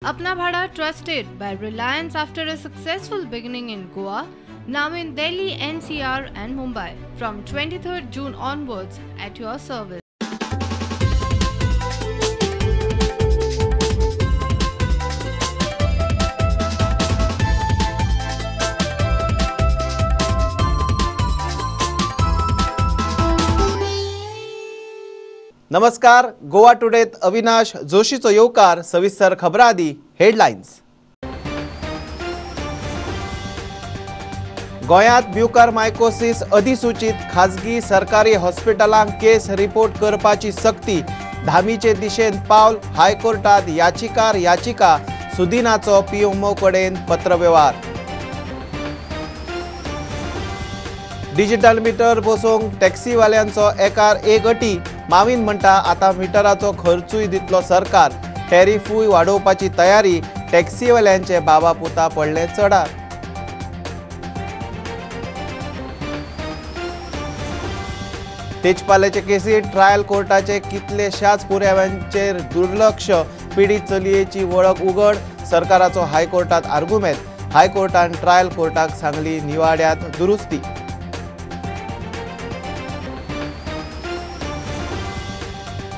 Apna Bhada trusted by Reliance after a successful beginning in Goa, now in Delhi, NCR and Mumbai from 23rd June onwards at your service. नमस्कार, गोवा टुडेत अविनाश जोशीचो येवकार. सविस्तर खबरां आदी headlines. गोंयांत mucormycosis अधिसूचित, खाजगी सरकारी हॉस्पिटलांक केस रिपोर्ट करपाची सक्ती. धामीचे दिशेन पावल, हायकोर्टात याचिकार याचिका, सुदिनाचो पीएमओ कडेन पत्रवेव्हार. डिजिटल मिटर बसोवंक टॅक्सीवाल्यांचो एकार एक अटी. मावीन म्हणटा आतां मिटराचो खर्चूय दितलो सरकार, टॅरिफूय वाडोवपाची तयारी. टॅक्सीवाल्यांचे बाबा पुता पडले चडार. तेजपालाचे केसीत ट्रायल कोर्टाचे कितलेशाच पुराव्यांचेर दुर्लक्ष, पिडीत चलयेची वळख उगड, सरकाराचो हायकोर्टात आर्गुमेंत. हायकोर्टान ट्रायल कोर्टाक सांगली निवाड्यात दुरुस्ती.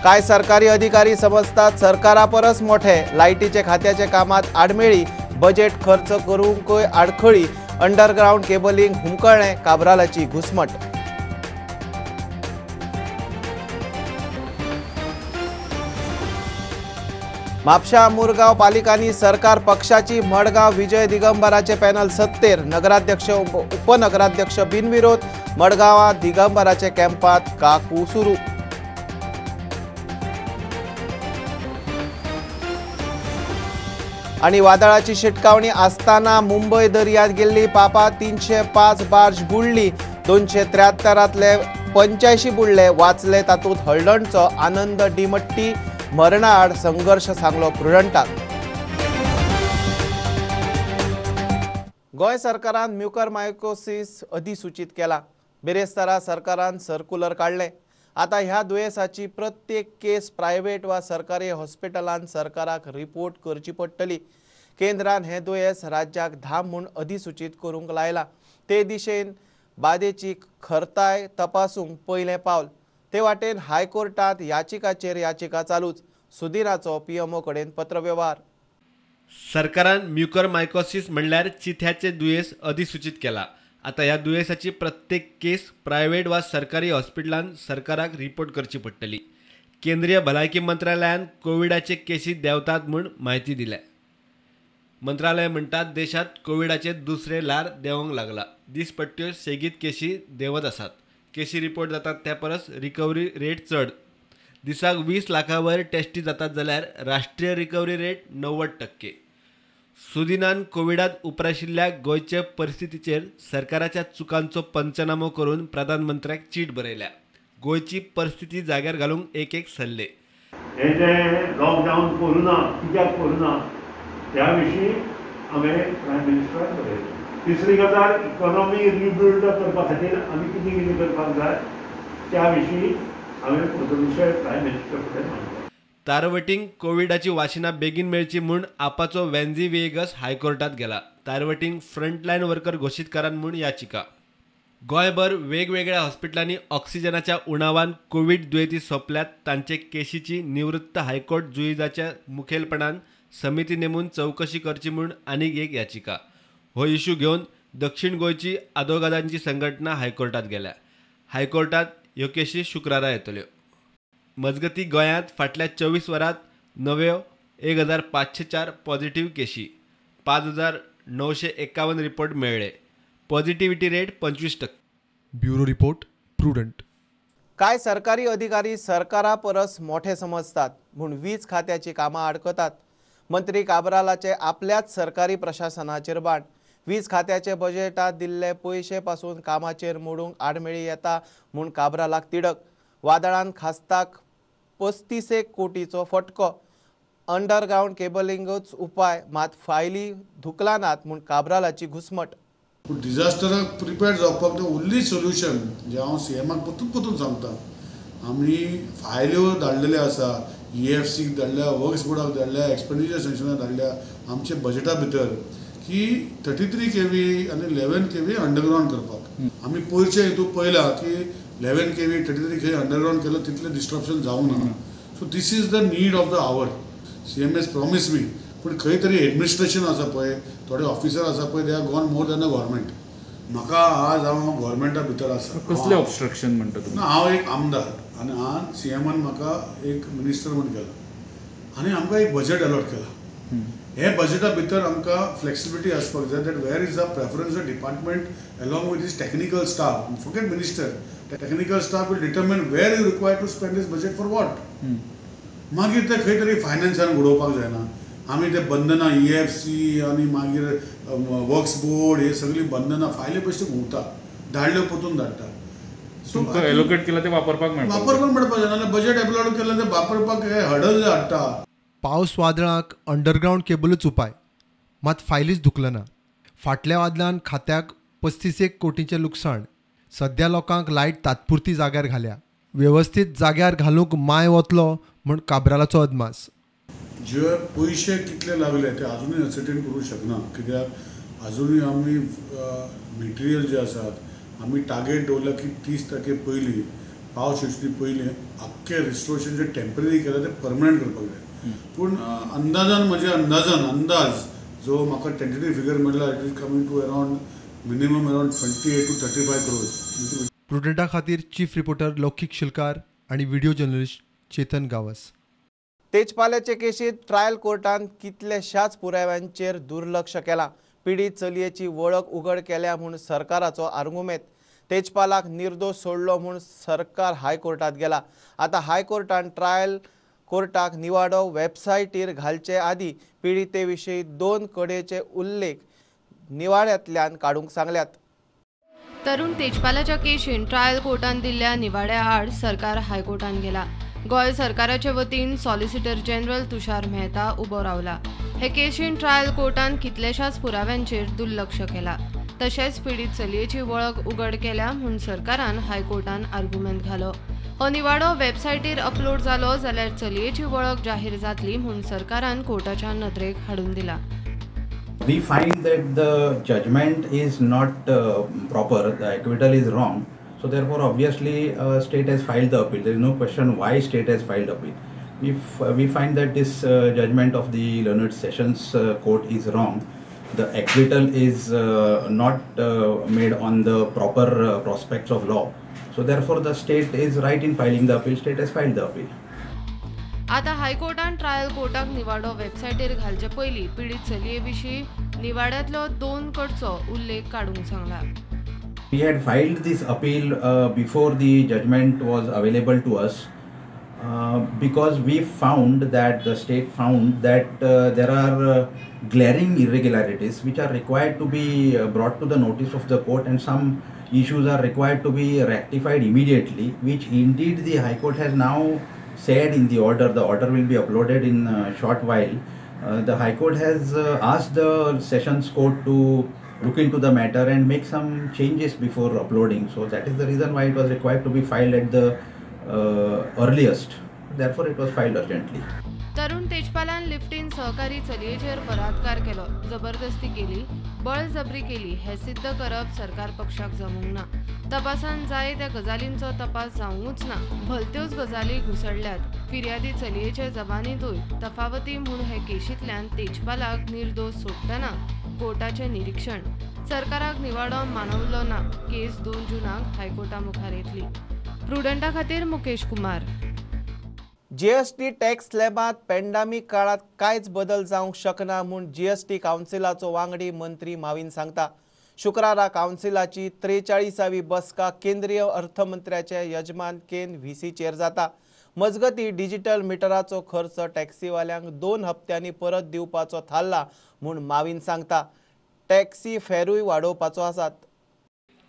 कांय सरकारी अधिकारी समजतात सरकारा परस मोठे, लायटीचे खात्याचे कामात आडमेळी, बजेट खर्च करूंकय आडखळी, अंडरग्रावंड केबलिंग हुमकळ्ळें, काब्रालाची घुसमट. म्हापशा मुरगांव पालिकांनी सरकार पक्षाची, मडगांव विजय दिगंबराचे पॅनल सत्तेर, नगराध्यक्ष उपनगराध्यक्ष बिनविरोध. मडगांवां दिगंबराचे कॅम्पात काकू सुरू. आणि वादळाची शिटकावणी आसताना मुंबय दर्यात गेल्ली पापा 305 बार्ज बुडली, 273तले 85 बुडले, वाचले तातूंत हळदणचो आनंद डिमट्टी. मरणाआड संघर्ष सांगलो प्रुडंटाक. गोंय सरकारान म्युकरमायकोसिस अधिसूचित केला. बिरेस्तारा सरकारान सर्कुलर काडलें. आतां ह्या दुयेंसाची प्रत्येक केस प्रायव्हेट वा सरकारी हॉस्पिटलान सरकाराक रिपोर्ट करची पडटली. केंद्रान हें दुयेंस राज्याक धाम म्हूण अधिसूचित करूंक लायला. ते दिशेन बादेची खरताय तपासूंक पयलें पावल. ते वाटेन हायकोर्टात याचिकाचेर याचिका चालूच. सुदिनाचो पीएमओ कडेन पत्रवेव्हार. सरकारान म्युकरमायकोसिस म्हणल्यार चिथ्याचें दुयेंस अधिसूचित केला. आतां ह्या दुयेंसाची प्रत्येक केस प्रायव्हेट वा सरकारी हॉस्पिटलान सरकाराक रिपोर्ट करची पडटली. केंद्रीय भलायकी मंत्रालयान कोविडाचे केसी देंवतात म्हूण म्हायती दिल्या. मंत्रालय म्हणटात देशांत कोविडाचे दुसरे ल्हार देंवंक लागला. दिसपट्ट्यो सेगीत केशी देंवत आसात. केशी रिपोर्ट जातात त्या परस रिकवरी रेट चड. दिसाक 20 लाखां वयर टेस्टी जातात जाल्यार राष्ट्रीय रिकवरी रेट 90%. सुदिनान कोविडात उप्राशिल्ल्या गोंयचे परिस्थितीचेर सरकाराच्या चुकांचो पंचनामो करून प्रधानमंत्र्याक चीट बरयल्या. गोंयची परिस्थिती जाग्यार घालूंक एक एक सल्ले. हे जे लॉकडावन करूं ना, कित्याक करूं ना, त्या विशीं हांवें प्रायम मिनिस्टराक बरयलें. तिसरी गजाल, इकॉनॉमी रिबिल्ड करपा खातीर आमी कितें कितें करपाक जाय त्या विशीं हांवें म्हजो विशय प्रायम मिनिस्टर फुडें मांडलो. तारवटींक कोविडाची वाशिनां बेगीन मेळची म्हूण आपाचो वेन्झी व्हिएगस हायकोर्टात गेला. तारवटींक फ्रंटलायन वर्कर घोशीत करात म्हूण याचिका. गोंयभर वेगवेगळ्या हॉस्पिटलांनी ऑक्सिजनाच्या उणावान कोवीड दुयेंती सोंपल्यात तांचे केशीची निवृत्त हायकोर्ट जुईजाच्या मुखेलपणान समिती नेमून चवकशी करची म्हूण आनीक एक याचिका. हो इशू घेवन दक्षिण गोंयची आदोगादांची संघटना हायकोर्टात गेल्या. हायकोर्टात ह्यो केशी शुक्रारा येतल्यो. मजगती गोंयांत फाटल्या 24 वरांत नव्यो 1504 पॉझिटिव्ह केशी, 5951 रिपोर्ट मेळ्ळे. Positivity rate 25%. Bureau report, Prudent. कांय सरकारी अधिकारी सरकारा परस मोठे समजतात म्हूण वीज खात्याची कामां आडकतात. मंत्री काब्रालाचे आपल्याच सरकारी प्रशासनाचेर बाण. वीज खात्याचे बजेटात दिल्ले पयशे पासून कामाचेर मोडूंक आडमेळी येता म्हूण काब्रालाक तिडक. वादळान खासताक 35 कोटीचो फटको. अंडरग्रावंड केबलिंगूच उपाय, मात फायली धुकलानात म्हूण काब्रालाची घुसमट. पूण डिझास्टराक प्रिपेर जावपाक the only solution जें हांव सीएमाक परतून परतून सांगता, आमी फायल्यो धाडलेल्यो आसा, EFCक धाडल्या, वर्क्स बोर्डाक धाडल्या, एक्सपेंडिचर सँक्शनाक धाडल्या आमच्या बजेटा भितर की 33 kV आनी 11 kV underground करपाक. आमी पयरचे हितून पळयलां की 11 kV 33 kV underground केलं तितलें डिस्ट्रप्शन जावंक ना. So this is the need of the hour. CM has promise me, पूण खंय तरी एडमिनिस्ट्रेशन आसा पळय, थोडे ऑफिसर आसा पळय, they are gone more than the government. म्हाका आज हांव गव्हर्मेंटा भितर आसा. कसलें ऑब्स्ट्रक्शन म्हणटा तुमी? ना, हांव एक आमदार आनी आज सीएमान म्हाका एक मिनिस्टर म्हूण केला आनी आमकां एक बजेट अलॉट केला. हे बजेटा भितर आमकां फ्लेक्सिबिलिटी आसपाक जाय that where is the preference of department along with his technical staff. Forget minister, technical staff will determine where you require to spend this budget for what. मागीर ते खंय तरी फायनान्सान उडोवपाक जायना. आमी ते बंधनां EFC आनी मागीर वर्क्स बोर्ड हे सगळीं बंधनां फायली बेश्टी घुंवता, धाडल्यो परतून धाडटा. सो एलोकेट केलां तें वापरपाक मेळपाक वापरपाक मेळपाक जाय, नाजाल्यार बजेट एलोट केलें तें वापरपाक हे हडल हाडटा. पावस वादळाक अंडरग्रावंड केबलूच उपाय, मात फायलीच धुकलना. फाटल्या वादळान खात्याक 35 कोटींचें लुकसाण. सध्या लोकांक लायट तात्पुरती जाग्यार घाल्या, वेवस्थीत जाग्यार घालूंक माय वतलो म्हूण काब्रालाचो अदमास. जे पयशे कितले लागले ते अजुनूय असर्टेन करूंक शकना, कित्याक अजुनूय आमी मटेरियल जे आसात आमी टार्गेट दवरला की 30 तारखे पयलीं पावस येवचे पयलीं आख्खें रिस्टोरेशन जे टेम्पररी केलां तें परमनंट करपाक जाय. पूण अंदाजान म्हजे अंदाजान अंदाज जो म्हाका टेंटेटीव फिगर मेळ्ळा it is coming to around minimum around 28 to 35 crores. प्रुडंटा खातीर चीफ रिपोर्टर लौकीक शिलकार आनी व्हिडिओ जर्नलिस्ट चेतन गावस. तेजपालाचे केशीत ट्रायल कोर्टान कितल्याशाच पुराव्यांचेर दुर्लक्ष केलां. पिडीत चलयेची वळख उघड केल्या म्हूण सरकाराचो आर्गुमेंत. तेजपालाक निर्दोश सोडलो म्हूण सरकार हायकोर्टात गेला. आतां हायकोर्टान ट्रायल कोर्टाक निवाडो वेबसायटीर घालचे आदी पिडिते विशीं 2 कडेचे उल्लेख निवाड्यांतल्यान काडूंक सांगल्यात. तरुण तेजपालाच्या केशीन ट्रायल कोर्टान दिल्ल्या निवाड्या आड सरकार हायकोर्टान गेला. गोंय सरकाराचे वतीन सॉलिसिटर जनरल तुषार मेहता उबो रावला. हे केशीन ट्रायल कोर्टान कितल्याशाच पुराव्यांचेर दुर्लक्ष केला. तशेंच पिडीत चलयेची वळख उघड केल्या म्हूण सरकारान हायकोर्टान आर्गुमेंत घालो. हो निवाडो वेबसायटीर अपलोड जालो जाल्यार चलयेची वळख जाहीर जातली म्हूण सरकारान कोर्टाच्या नदरेक हाडून दिला. We find that the judgment is not proper, the acquittal is wrong. So therefore, obviously, state has filed the appeal. There is no question why state has filed appeal. If we find that this judgment of the Learned Sessions Court is wrong, the acquittal is not made on the proper prospects of law. So therefore, the state is right in filing the appeal. State has filed the appeal. आता हायकोर्टान trial कोर्टाक निवाडो वेबसायटीर घालचे पयलीं पिडीत चलये विशीं निवाड्यांतलो 2 कडचो उल्लेख काडूंक सांगला. We had filed this appeal before the judgment was available to us because we found that the state found that there are glaring irregularities which are required to be brought to the notice of the court, and some issues are required to be rectified immediately, which indeed the High Court has now said in the order. The order will be uploaded in a short while. The High Court has asked the Sessions Court to look into the matter and make some changes before uploading. So that is the reason why it was required to be filed at the earliest. Therefore it was filed urgently. तरुण तेजपालान लिफ्टीन सहकारी चलयेचेर बलात्कार केलो, जबरदस्ती केली, बळजबरी केली हे सिद्ध करप सरकार पक्षाक जमूंक ना. तपासान जाय त्या गजालींचो तपास जावंकूच ना. भलत्योच गजाली घुसडल्यात. फिर्यादी चलयेचे जबानींतूय तफावती म्हूण हे केशींतल्यान तेजपालाक निर्दोश सोडटना कोर्टाचें निरीक्षण. सरकाराक निवाडो मानवलो ना. केस 2 जूनाक हायकोर्टा मुखार येतली. प्रुडंटा खातीर मुकेश कुमार. जीएसटी टॅक्स स्लॅबांत पॅन्डेमिक काळांत कांयच बदल जावंक शकना म्हूण जीएसटी कावन्सिलाचो वांगडी मंत्री माविन सांगता. शुक्रारा कावन्सिलाची 43वी बसका केंद्रीय अर्थमंत्र्याचे यजमानकेन व्हीसीचेर जाता. मजगती डिजिटल मिटराचो खर्च टॅक्सीवाल्यांक 2 हप्त्यांनी परत दिवपाचो थारला म्हूण माविन सांगता. टॅक्सी फेरूय वाडोवपाचो आसात.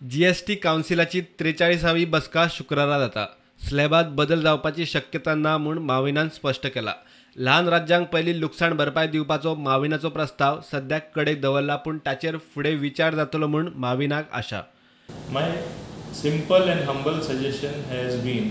जीएसटी कावन्सिलाची 43वी बसका शुक्रारा जाता. स्लॅबात बदल जावपाची शक्यता ना म्हूण माविनान स्पश्ट केला. ल्हान राज्यांक पयलीं लुकसाण भरपाय दिवपाचो माविनाचो प्रस्ताव सद्याक कडेक दवरला, पूण ताचेर फुडें विचार जातलो म्हूण माविनाक आशा. My simple and humble suggestion has been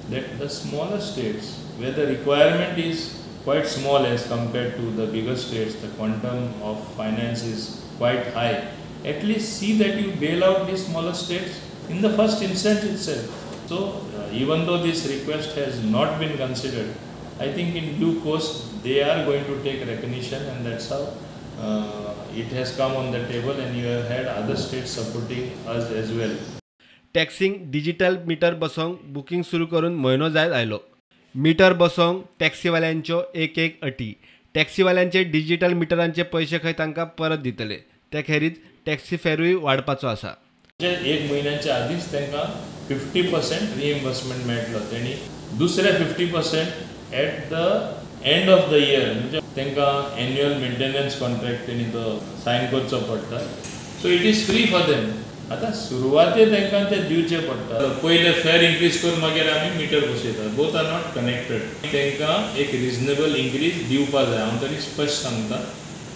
that the smaller states where the requirement is quite small as compared to the bigger states, the quantum of finance is quite high. At least see that you bail out these smaller states in the first instance itself. So even though this request has not been considered, I think in due course they are going to take recognition, and that's how it has come on the table, and you have had other states supporting us as well. Taxing digital meter बसोवंक booking सुरू करून म्हयनो जायत आयलो. Metre बसोवंक टॅक्सीवाल्यांच्यो एक एक अटी. टॅक्सीवाल्यांचे digital मिटरांचे पयशे खंय तांकां परत दितले. ते खेरीज टॅक्सी फेरूय वाडपाचो आसा. एक म्हयन्याच्या आदींच तांकां 50% रिइम्बर्समेंट मेळटलो. तेणी दुसरे 50% at the end of the year, म्हणजे तांकां एन्युअल मेंटेनन्स कॉन्ट्रॅक्ट तेणी तो सायन करचो पडटा. So it is free for them. आतां सुरवाते तांकां ते दिवचे पडटा. पयले फेर इन्क्रीज करून मागीर आमी metre बसयतात. Both are not connected. तांकां एक रिजनेबल इन्क्रीज दिवपा जाय. हांव तरी स्पश्ट सांगता,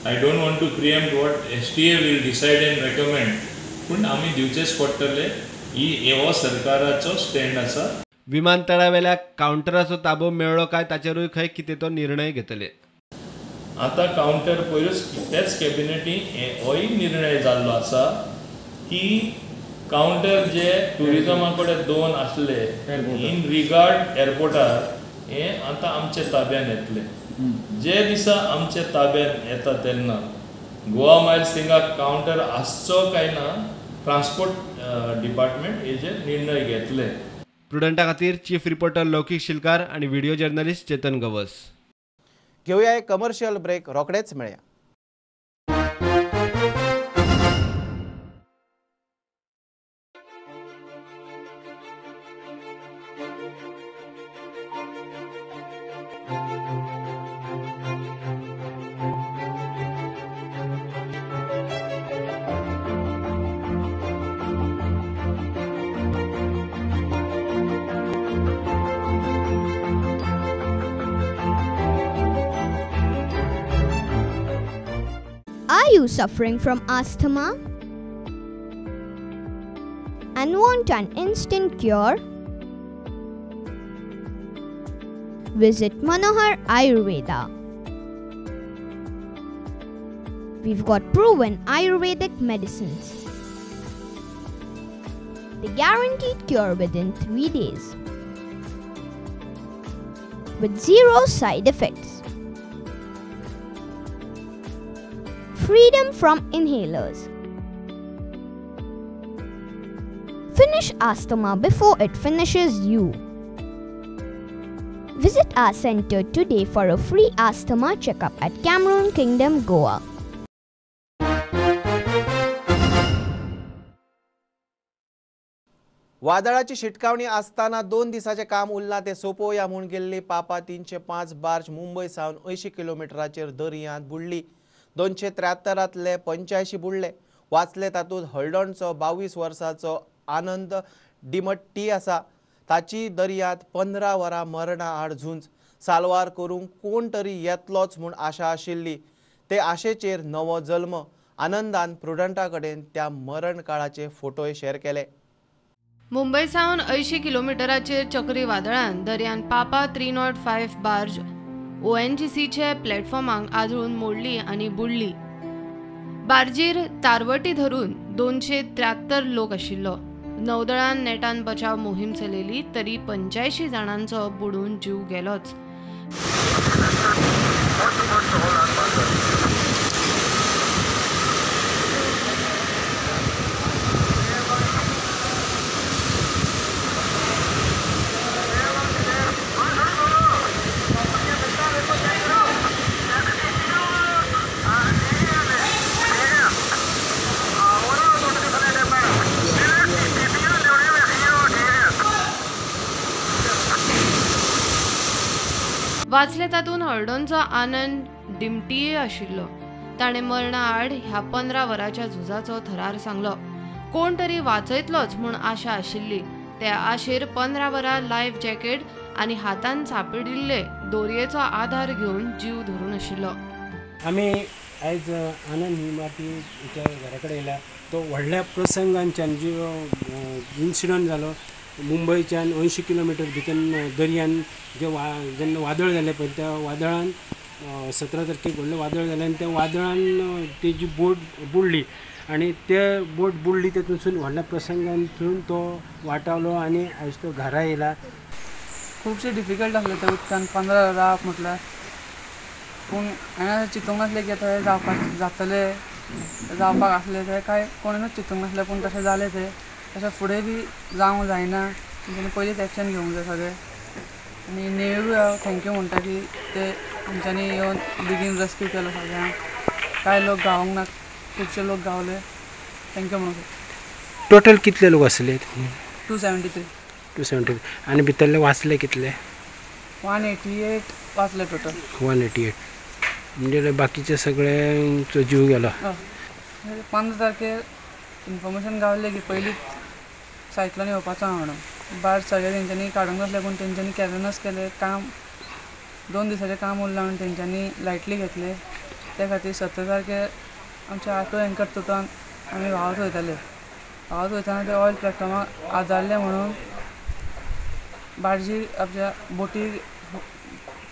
I don't want to preempt what STA will decide and recommend, पूण आमी दिवचेच पडटले. ही हो सरकाराचो स्टँड आसा. विमानतळावेल्या कावंटराचो ताबो मेळ्ळो काय ताचेरूय खंय कितें तो निर्णय घेतले. आतां कावंटर पयरूच त्याच कॅबिनेटी होय निर्णय जाल्लो आसा की कावंटर जे ट्युरिजमा कडेन 2 आसले इन रिगार्ड एअरपोर्टार, हे आतां आमच्या ताब्यान येतले. जे दिसा आमच्या ताब्यान येता तेन्ना गोवा मायल्स थिंगा कावंटर आसचो काय ना ट्रान्सपोर्ट डिपार्टमेंट हेजेर निर्णय घेतले. प्रुडंटा खातीर चीफ रिपोर्टर लौकीक शिलकार आनी व्हिडिओ जर्नलिस्ट चेतन गवस. घेवया एक कमर्शियल ब्रेक, रोखडेच मेळया. Are you suffering from asthma and want an instant cure? Visit Manohar Ayurveda. We've got proven Ayurvedic medicines. The guaranteed cure within 3 days with 0 side effects. Freedom from inhalers. Finish asthma before it finishes you. Visit our center today for a free asthma checkup at Cameroon Kingdom, Goa. वादळाची शिटकावणी आसताना 2 दिसाचें काम उरलां तें सोंपोवया म्हूण गेल्ली पापा 305 barge Mumbai सावन 80 किलोमिटराचेर दर्यांत बुडली. 273तले 85 बुडले. वाचले तातूंत हळदोणचो 22 वर्सांचो आनंद डिमट्टी आसा. ताची दर्यांत 15 वरां मरणा आड झुंज. साल्वार करूंक कोण तरी येतलोच म्हूण आशा आशिल्ली. ते आशेचेर नवो जल्म. आनंदान प्रुडंटा कडेन त्या मरण काळाचे फोटोय शेअर केले. मुंबय सावन 80 किलोमिटराचेर चक्री वादळान दर्यान पापा 305 बार्ज ONGCचे प्लॅटफॉर्माक आदळून मोडली आनी बुडली. बार्जीर तारवटी धरून 273 लोक आशिल्लो. नौदळान नेटान बचाव मोहीम चलयली तरी 85 जाणांचो बुडून जीव गेलोच. वाचले तातूंत हळदोणचो आनंद डिमटीय आशिल्लो. ताणें मरणा आड ह्या 15 वरांच्या झुजाचो थरार सांगलो. कोण तरी वाचयतलोच म्हूण आशा आशिल्ली. त्या आशेर 15 वरां लायफ जॅकेट आनी हातान सांपडिल्ले दोरयेचो आधार घेवन जीव धरून आशिल्लो. आमी आयज आनंद हिमातीच्या घरा कडेन येयला. तो व्हडल्या प्रसंगांच्यान जो इन्सिडंट जालो मुंबयच्यान 80 किलोमिटर भितर दर्यान जे जेन्ना वादळ जालें पळय त्या वादळान 17 तारखेक व्हडलें वादळ जालें आनी त्या वादळान तेजी बोट बुडली आनी ते बोट बुडली तेतूनसून व्हडल्या प्रसंगांतून तो वाटावलो आनी आयज तो घरा येयला. खुबशें डिफिकल्ट आसलें त्या उदकान 15 रावप म्हटल्यार, पूण हांवें चिंतूंक नासलें की आतां हें जावपाक जातलें, जावपाक आसलें तें कांय कोणूच चिंतूंक नासलें, पूण तशें जालें तें. तशें फुडें बी जावंक जायना तेंच्यांनी पयलींच एक्शन घेवंक जाय सगळें. आनी नेव्हीकूय हांव thank you म्हणटा की ते आमच्यांनी येवन बेगीन रेस्क्यू केलो सगळ्यांक. कांय लोक गावोंक ना, खुबशे लोक गावले, thank you म्हणूंक. टोटल कितले लोक आसले? 273. 273. आनी भितरले वाचले कितले? 188 वाचले टोटल. 188 म्हणजे बाकीचे सगळ्यांचो जीव गेलो. 15 तारखेर इन्फॉर्मेशन गावलें की पयलींच सायक्लोन येवपाचो आहा म्हणून. बार्ज सगळे तेंच्यांनी काडूंक नासलें, पूण तेंच्यांनी केलेनच केलें काम. 2 दिसाचें काम उरलां म्हणून तेंच्यांनी लायटली घेतलें. त्या खातीर 17 तारखेर आमचे ऑटो एंकर तुटोन आमी व्हांवत वयताले. व्हांवत वयतना ते ऑयल प्लॅटफॉर्माक आदारले म्हणून बार्जी आमच्या बोटीक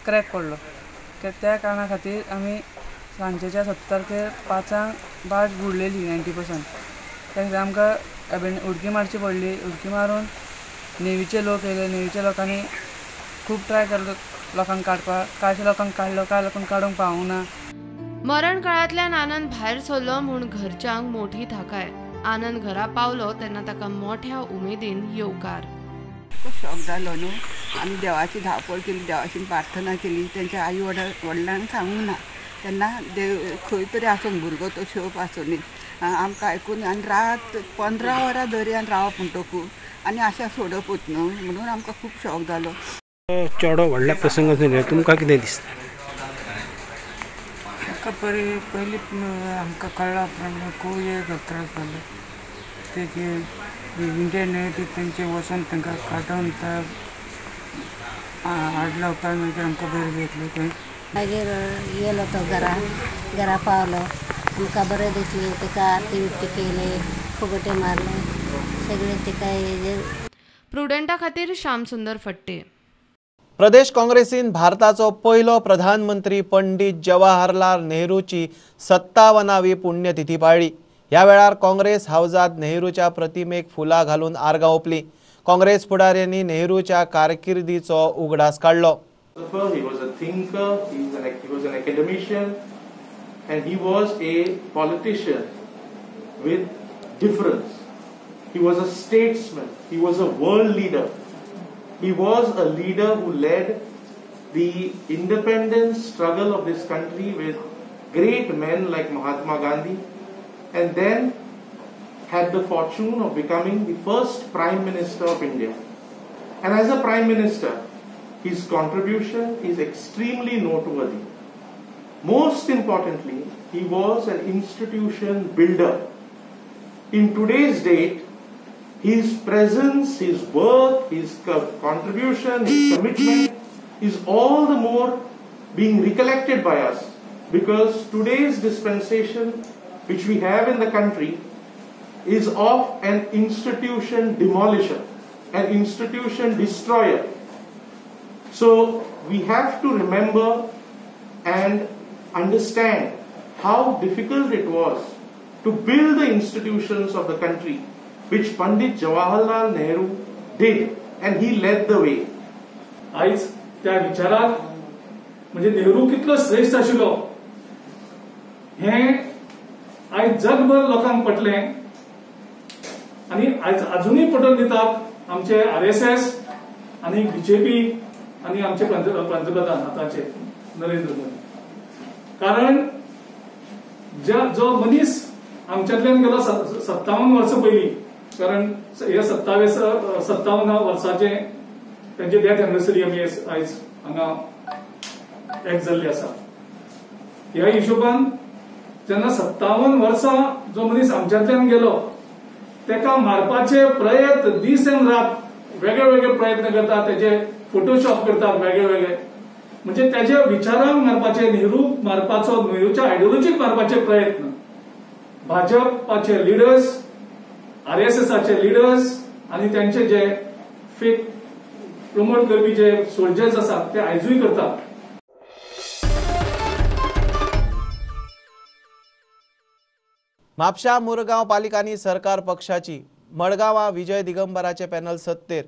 क्रॅक पडलो. त्या कारणा खातीर आमी सांजेच्या 17 तारखेर 5 बार्ज बुडलेली 90%. त्या खातीर आमकां उडकी मारची पडली. उडकी मारून नेव्हीचे लोक येयले. नेव्हीच्या लोकांनी खूब ट्राय केलो लोकांक काडपाक, कांयशे लोकांक काडलो, कांय लोकांक काडूंक पावूंक ना. मरण काळांतल्यान आनंद भायर सरलो म्हूण घरच्यांक मोठी थाकाय. आनंद घरा पावलो तेन्ना ताका मोठ्या उमेदीन येवकार. शॉक जालो न्हू, आमी देवाची धांवपळ केली, देवाची प्रार्थना केली. तेंच्या आई वडिलांक सांगूंक ना तेन्ना देव खंय तरी आसूंक भुरगो तो शोप आसूं आमकां आयकून. आनी रात 15 वरां दर्यान रावप म्हणटकूच आनी आशा सोडपूच न्हू, म्हणून आमकां खूब शॉक जालो. चेडो व्हडल्या प्रसंगान तुमकां कितें दिसता? म्हाका पयलीं आमकां कळ्ळा प्रमाणे खूब एक त्रास जालो. ते इंडियन नेव्ही तेंचे वचून तांकां काडून हाडलो काय मागीर आमकां बरें घेतलें थंय. मागीर येयलो तो घरा, घरा पावलो, आमकां बरें दिसलें. ताका आरती बिरती केली, फुगोटे मारले सगळे ताका. प्रुडंटा खातीर श्याम सुंदर फट्टे. प्रदेश काँग्रेसीन भारताचो पयलो प्रधानमंत्री पंडित जवाहरलाल नेहरूची 57वी पुण्यतिथी पाळ्ळी. ह्या वेळार काँग्रेस हावजात नेहरूच्या प्रतिमेक फुलां घालून आर्गां ओंपली. काँग्रेस फुडाऱ्यांनी नेहरूच्या कारकिर्दीचो उगडास काडलो. He was a thinker, he was an academician, and he was a politician with difference. He was a statesman, he was a world leader. He was a leader who led the independence struggle of this country with great men like Mahatma Gandhi, and then had the fortune of becoming the first Prime Minister of India. And as a Prime Minister, his contribution is extremely noteworthy. Most importantly, he was an institution builder. In today's date, his presence, his work, his contribution, his commitment is all the more being recollected by us, because today's dispensation which we have in the country is of an institution demolisher, an institution destroyer. So we have to remember and understand how difficult it was to build the institutions of the country, which Pandit Jawaharlal Nehru did, and he led the way. आयज त्या विचाराक म्हणजे नेहरू कितलो श्रेष्ठ आशिल्लो हें आयज जगभर लोकांक पटलें आनी आयज अजुनूय पटोवन दितात आमचे आरएसएस आनी बीजेपी आनी आमचे पंतप्रधान आतांचे नरेंद्र मोदी. कारण जो मनीस आमच्यांतल्यान गेलो 57 वर्सां पयलीं, कारण हे 57 वर्साचे त्यांचे डेथ एनिवर्सरी आमी आयज हांगा एक जाल्ली आसा. ह्या हिशोबान जेन्ना 57 वर्सां जो मनीस आमच्यांतल्यान गेलो तेका मारपाचे प्रयत्न दीस आनी रात वेगळे वेगळे प्रयत्न करतात, तेजे फोटोशॉप करतात वेगळे वेगळे, म्हणजे तेज्या विचारांक मारपाचे, नेहरू मारपाचो, नेहरूच्या आयडियोलॉजीक मारपाचे प्रयत्न भाजपाचे लिडर्स, आरएसएसाचे लिडर्स आनी त्यांचे जे फेक प्रमोट करपी जे सोल्जर्स आसात ते आयजूय करतात. म्हापशा मुरगांव पालिकांनी सरकार पक्षाची मडगांवां विजय दिगंबराचे पॅनल सत्तेर,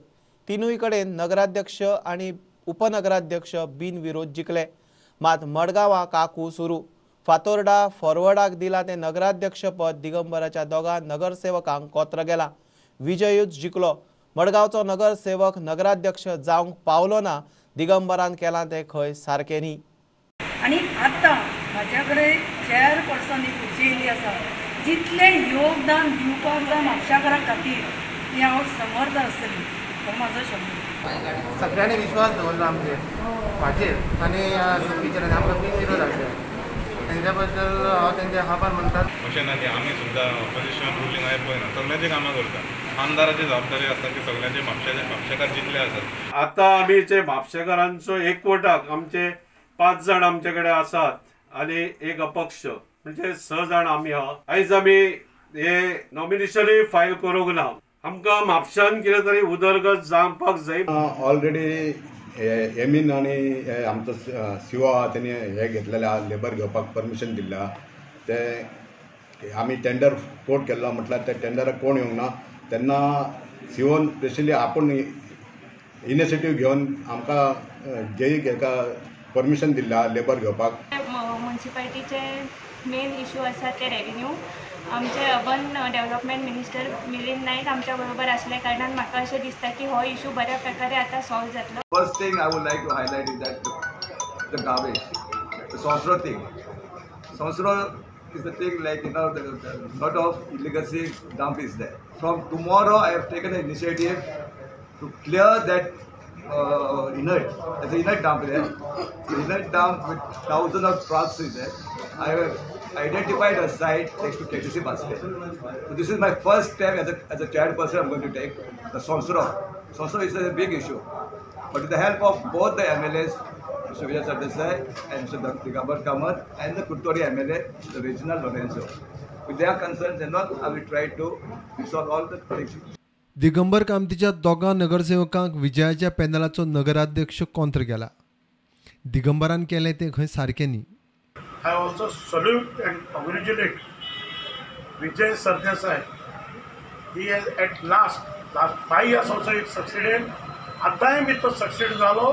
तिनूय कडेन नगराध्यक्ष आनी उपनगराध्यक्ष बिनविरोध जिखले. मात मडगांवां काकू सुरू, फातोर्डा फॉरवर्डाक दिला तें नगराध्यक्षपद दिगंबराच्या दोगां नगरसेवकांक कोत्र गेला. विजयूच जिखलो. मडगांवचो नगरसेवक नगराध्यक्ष जावंक पावलो ना. दिगंबरान केलां तें खंय सारकें न्ही. आनी आतां म्हाज्या कडेन चेअरपर्सन ही खुर्ची येयल्ली आसा, जितलें योगदान दिवपाक जाय म्हापशाकारां खातीर ती हांव समर्थ आसतली, हो म्हाजो शब्द. सगळ्यांनी विश्वास दवरला आमचेर म्हाजेर आनी टिचरांनी आमकां बिनविरोध हाडले, तेंच्या बद्दल हांव तेंचे आभार मानता. अशें ना की आमी सुद्दां ऑपोजिशन रुलींग हांवें पळयना, सगळ्यांची कामां करता. आमदाराची जबाबदारी आसता की सगळ्यांचे म्हापशेकार जितले आसात. आतां आमी जे म्हापशेकारांचो एकवटाक आमचे 5 जाण आमचे कडेन आसात आनी एक अपक्ष, म्हणजे 6 जाण आमी आहा. आयज आमी हे नॉमिनेशनूय फायल करूंक ना. आमकां म्हापशान कितें तरी उदरगत जावपाक जाय. ऑलरेडी एमीन आनी आमचो सिओ आहा तेणी हे घेतलेले आहा, लेबर घेवपाक परमिशन दिल्लें आहा. ते आमी टेंडर कोट केल्लो, म्हटल्यार त्या टेंडराक कोण येवंक ना. तेन्ना सिओन स्पेशली आपूण इनिशिएटीव घेवन आमकां जेई हेका परमिशन दिल्लें आहा लेबर घेवपाक. म्युनिसिपालिटीचे मेन इशू आसा ते रेवेन्यू. आमचे urban development minister Milind Naik आमच्या बरोबर आसल्या कारणान म्हाका अशें दिसता की हो इशू बऱ्या प्रकारे आतां सॉल्व जातलो. First thing I would like to highlight is that the garbage, the Sonsro thing. Sonsro is the thing, like you know, the lot of illegacy dump is there. From tomorrow I have taken an initiative to clear that inert. There's an inert dump there. The inert dump with thousands of trucks is there. I have identified a site next to KTC basket. So this is my first step as a chairperson. I'm going to take the Sonsro. Sonsro is a big issue, but with the help of both the MLAs, Mr. Vijay Sardesai and Mr. Digambar Kamat, and the Kuttori MLA, Mr. Reginald Lorenzo, with their concerns and all, I will try to resolve all the things. Digambar कामतीच्या दोगां नगरसेवकांक विजयाच्या पॅनलाचो नगराध्यक्ष कोंत्र गेला. दिगंबरान केलें तें खंय सारकें न्ही. I also salute and congratulate Vijay Sardesai. He has at last 5 years also it succeeded. आतांय बी तो सक्सीड जालो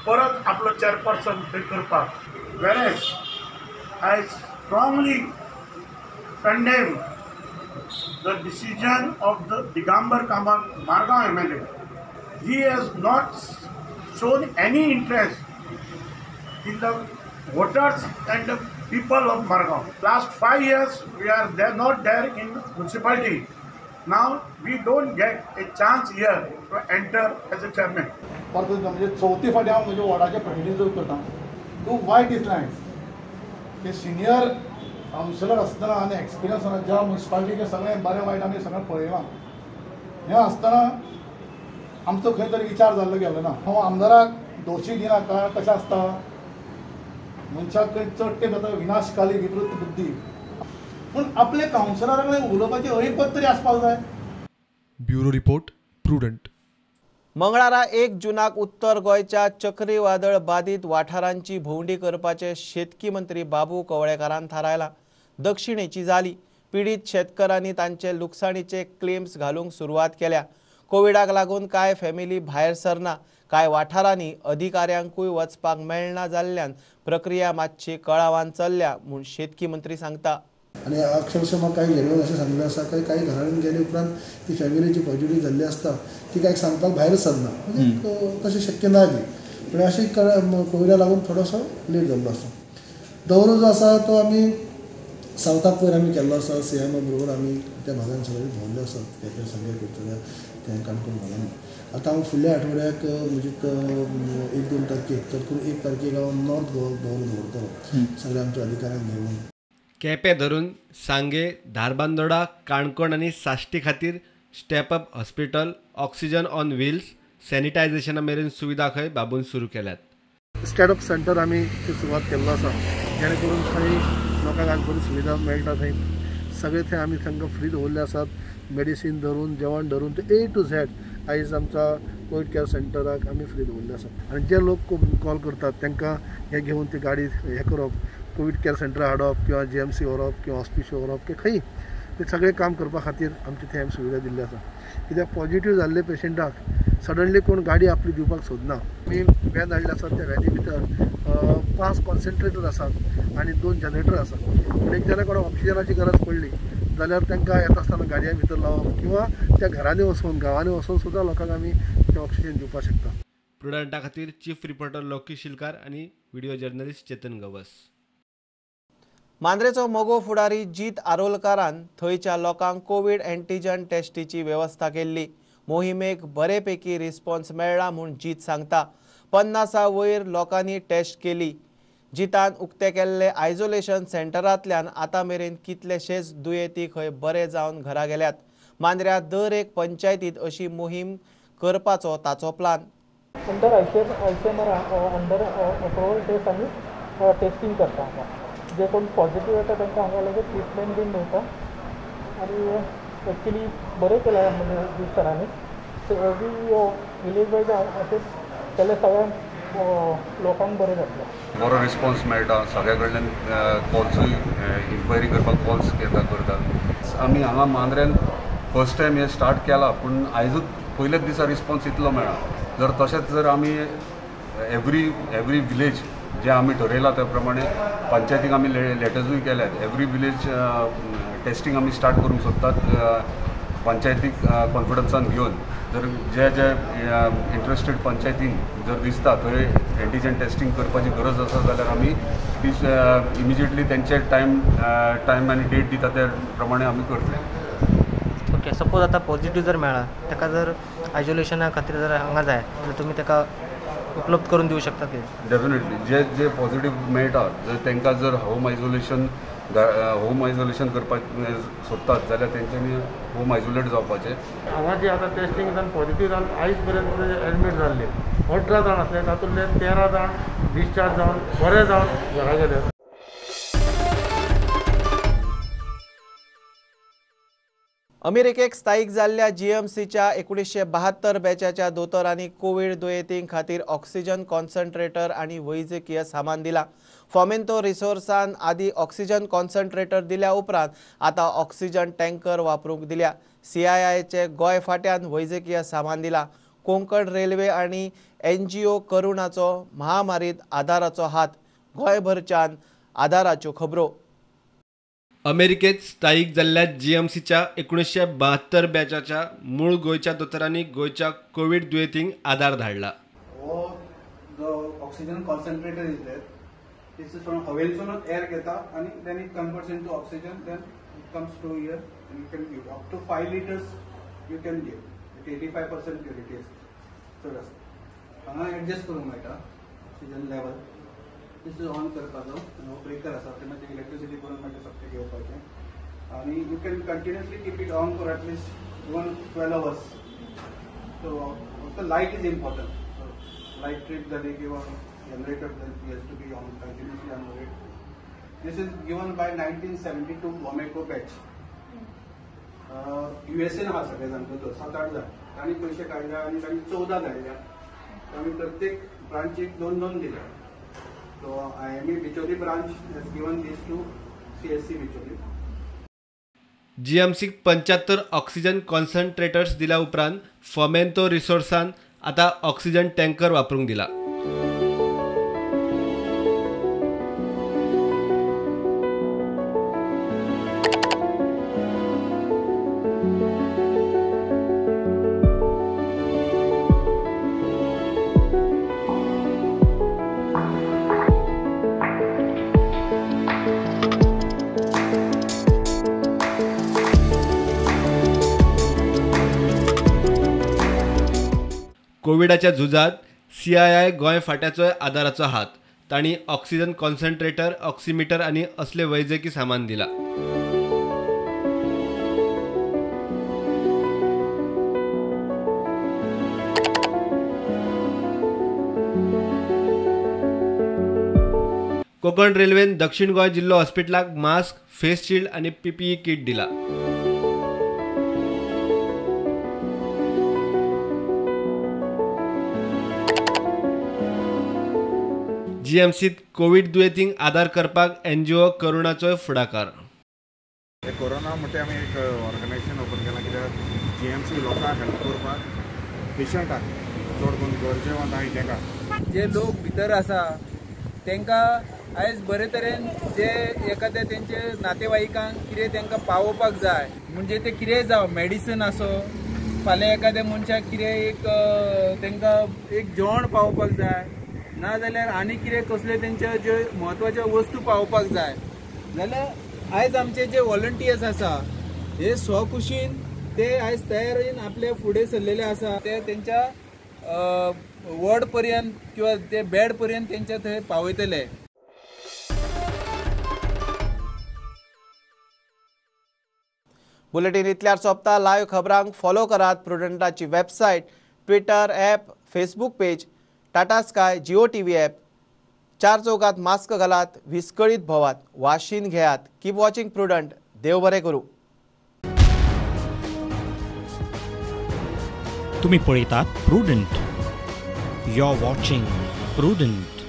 परत आपलो चेअरपर्सन थंय करपाक. Whereas I strongly condemn the decision of the Digambar Kamat Margao MLA. He has not shown any interest in the voters and the people of Margao. Last 5 years we are there, not there in municipality. Now we don't get a chance here to enter as a chairman. परत म्हणजे चवथी फावटी हांव म्हज्या वॉर्डाचें प्रतिनिधित्व करता. खूब वायट दिसलें की सिनियर कावन्सिलर आसतना आनी एक्सपिरियन्स आसतना ज्या म्युनिसिपालिटीचें सगळें बरें वायट आमी सगळें पळयलां, हें आसतना आमचो खंय तरी विचार जाल्लो गेलो ना. हांव आमदाराक दोशी दिना, कारण कशें आसता मनशाक खंय चड तेंप जाता विनाशकाली विकृत बुद्धी, पूण आपले कावन्सिलरा कडेन उलोवपाची ऐपत तरी आसपाक जाय. Bureau report, Prudent. मंगळारा 1 जूनाक उत्तर गोंयच्या चक्रीवादळ बाधित वाठारांची भोंवडी करपाचें शेतकी मंत्री बाबू कवळेकारान थारायलां. दक्षिणेची जाली. पिडीत शेतकारांनी तांचे लुकसाणीचे क्लेम्स घालूंक सुरवात केल्या. कोविडाक लागून कांय फॅमिली भायर सरना, कांय वाठारांनी अधिकाऱ्यांकूय वचपाक मेळना जाल्ल्यान प्रक्रिया मातशी कळावान चल्ल्या म्हूण शेतकी मंत्री सांगता. आनी अक्षरशः म्हाका कांय जेन्युइन अशें सांगलें आसा काय कांय घरांनी गेले उपरांत ती फॅमिली जी पॉझिटीव जाल्ली आसता ती कांय सांगपाक भायरच सरना, म्हणजे तशें शक्य ना बी. पूण अशें कोविडा लागून थोडोसो लेट जाल्लो आसा. दौरो जो आसा तो आमी सावथाक पयर आमी केल्लो आसा. सीएमा बरोबर आमी त्या भागान सगळे भोंवल्ले आसात, केपें सांगें कुडचड्यार त्या काणकोण भागांनी. आतां हांव फुडल्या आठवड्याक म्हणजे 1-2 तारखेक चड करून 1 तारखेक हांव नॉर्थ गोवा दौरो दवरतलो सगळ्या आमच्या अधिकाऱ्यांक घेवन. केपें धरून सांगे, धारबांदोडा, काणकोण आनी साश्टी खातीर step up hospital, oxygen on wheels, सॅनिटायझेशना मेरेन सुविधा खंय बाबून सुरू केल्यात. स्टॅटअप सेंटर आमी सुरवात केल्लो आसा, जेणे करून थंय लोकांक बरी सुविधा मेळटा. थंय सगळे थंय आमी तांकां फ्री दवरले आसात, मेडिसीन धरून जेवण धरून ते A to Z आयज आमच्या कोवीड केअर सेंटराक आमी फ्री दवरिल्ले आसा. आनी जे लोक कॉल करतात तांकां हें घेवन ती गाडी हें करप, कोवीड केअर सेंटर हाडप किंवा GMC व्हरप किंवा हॉस्पिटल व्हरप की खंय ते सगळें काम करपा खातीर आमचे थंय आमी सुविधा दिल्ली आसा. कित्याक पॉझिटिव्ह जाल्ले पेशंटाक सडनली कोण गाडी आपली दिवपाक सोदना. आमी व्हॅन हाडले आसा, त्या व्हॅनी भितर 5 कॉन्सन्ट्रेटर आसात आनी 2 जनरेटर आसात. पूण एक जाल्यार कोणाक ऑक्सिजनाची गरज पडली जाल्यार तांकां येता आसतना गाडयां भितर लावप किंवा त्या घरांनी वचून गांवांनी वचून सुद्दां लोकांक आमी ते ऑक्सिजन दिवपाक शकता. प्रुडंटा खातीर चीफ रिपोर्टर लोकी शिलकार आनी व्हिडिओ जर्नलिस्ट चेतन गवस. मांद्रेचो मगो फुडारी जीत आरोलकारान थंयच्या लोकांक कोवीड एंटीजन टेस्टीची वेवस्था केल्ली. मोहिमेक बरेपैकी रिस्पॉन्स मेळ्ळा म्हूण जीत सांगता. 50 वयर लोकांनी टेस्ट केली. जितान उक्ते केल्ले आयसोलेशन सेंटरांतल्यान आतां मेरेन कितलेशेच दुयेंती खंय बरे जावन घरा गेल्यात. मांद्र्या दर एक पंचायतीत अशी मोहीम करपाचो ताचो plan. Under ICMR under approval test आमी टेस्टिंग करता. हांगा जे कोण पॉझिटिव्ह येता तांकां हांगा लगेच ट्रिटमेंट बीन मेळटा आनी एक्चुली बरें केलां म्हणजे सरांनी एवरी विलेज वायज अशें केल्यार सगळ्यांक लोकांक बरें जातलें. बरो रिस्पॉन्स मेळटा सगळ्या कडल्यान, कॉल्सूय इन्क्वायरी करपाक कॉल्स येता करता. आमी हांगा मांद्र्यान फर्स्ट टायम हें स्टार्ट केलां, पूण आयजूच पयल्याच दिसा रिस्पॉन्स इतलो मेळ्ळा. जर तशेंच जर आमी एवरी विलेज जे आमी ठरयलां त्या प्रमाणे पंचायतीक आमी लेटर्सूय केल्यात. एवरी विलेज टेस्टिंग आमी स्टार्ट करूंक सोदतात पंचायतीक कॉन्फिडन्सान घेवन. जर जे जे इंट्रस्टेड पंचायतीन जर दिसता थंय एंटीजन टेस्टिंग करपाची गरज आसा जाल्यार आमी ती इमिजिएटली तेंचे टायम आनी डेट दिता त्या प्रमाणे आमी करतले. ओके, सपोज आतां पॉझिटिव्ह जर मेळ्ळा ताका जर आयसोलेशना खातीर जर हांगा जाय जाल्यार तुमी ताका उपलब्ध करून दिवं शकता ते? डेफिनेटली जे जे पॉझिटिव्ह मेळटा जर तांकां जर होम आयसोलेशन करपाक सोदतात जाल्यार तेंच्यांनी होम आयसोलेट जावपाचें. हांगा जे आतां टेस्टिंग जावन पॉझिटिव्ह जावन आयज पर्यंत एडमीट जाल्ले 18 जाण आसले, तातूंतले 13 जाण डिस्चार्ज जावन बरे जावन घरा गेले. अमेरिकेक स्थायीक जाल्ल्या जीएमसीच्या 1972 बॅचाच्या दोतोरांनी कोवीड दुयेंतीं खातीर ऑक्सिजन कॉन्सन्ट्रेटर आनी वैजकीय सामान दिला. फॉमेंतो रिसोर्सान आदी ऑक्सिजन कॉन्सन्ट्रेटर दिल्या उपरांत आतां ऑक्सिजन टँकर वापरूंक दिल्या. सीआयआयचे गोंय फाट्यान वैजकीय सामान दिला. कोंकण रेल्वे आनी एनजीओ करुणाचो महामारीत आदाराचो हात. गोंयभरच्यान आदाराच्यो खबरो. अमेरिकेत स्थायीक जाल्ल्या जीएमसीच्या 1972 बॅचाच्या मूळ गोंयच्या दोतोरांनी गोंयच्या कोवीड दुयेंतींक आदार धाडला. हो जो oxygen concentrator is there, this is from हवेंतसूनच air घेता आनी then it converts into oxygen, then it comes to here and you can give up to 5 litres you can give with 85% purity आसता चड आसता. हांगा एडजस्ट करूंक मेळटा oxygen level. This is on करपाचो हो ब्रेकर आसा ते मागीर इलेक्ट्रिसिटी करून मागीर सगळें घेवपाचें आनी you can continuously keep it on for at least even 12 hours. So फक्त light is important. So light trip जाली किंवा generator has to be on continuously on it. This is given by 1972 Gomaco batch. USA आहा सगळे जाण दोतोर 7-8 जाण तांणी पयशे काडल्या आनी तांणी 14 धाडल्या. आमी प्रत्येक ब्रांचीक 2-2 दिल्या. So IME Bicholim branch has given this to CSC Bicholim. जीएमसीक 75 oxygen concentrators दिल्या उपरांत फॉमेंतो रिसोर्सान आतां ऑक्सिजन टँकर वापरूंक दिला. कोविडाच्या झुजात सीआयआय गोंय फाट्याचोय आदाराचो हात. तांणी ऑक्सिजन कॉन्सन्ट्रेटर, ऑक्सिमीटर आनी असले वैजकी सामान दिला. कोंकण रेल्वेन दक्षिण गोंय जिल्लो हॉस्पिटलाक मास्क, फेस शिल्ड आनी पीपीई किट दिला. जीएमसीत कोवीड दुयेंतींक आदार करपाक एनजीओ करुणाचोय फुडाकार. हे कोरोना म्हणटे आमी एक ऑर्गनायझेशन ओपन केलां कित्याक जीएमसी लोकांक हेल्प करपाक, पेशंटाक चड करून गरजेवंत आहाय तेंकां. जे लोक भितर आसा तांकां आयज बरे तरेन जे एखाद्या तेंचे नातेवाईकांक कितें तांकां पावोवपाक जाय, म्हणजे ते कितेंय जावं, मेडिसन आसो, फाल्यां एखाद्या मनशाक कितें एक तांकां एक जेवण पावोवपाक जाय, ना जाल्यार आनी कितें कसले तेंचे ज्यो म्हत्वाच्यो वस्तू पावोवपाक जाय जाल्यार आयज आमचे जे वॉलंटियर्स आसा हे स्वखुशीन ते आयज तयारीन आपल्या फुडें सरलेले आसा, ते तेंच्या वॉर्ड पर्यंत किंवा ते बेड पर्यंत तेंच्या थंय पावयतले. बुलेटीन इतल्यार सोंपता. लायव्ह खबरांक फॉलो करात प्रुडंटाची website, Twitter app, Facebook page, Tata Sky, Jio TV app. चार चौकात मास्क घालात, विस्कळीत भोवात, वाशीन घेयात. Keep watching Prudent. देव बरें करूं. तुम्ही पळयतात Prudent. You are watching Prudent.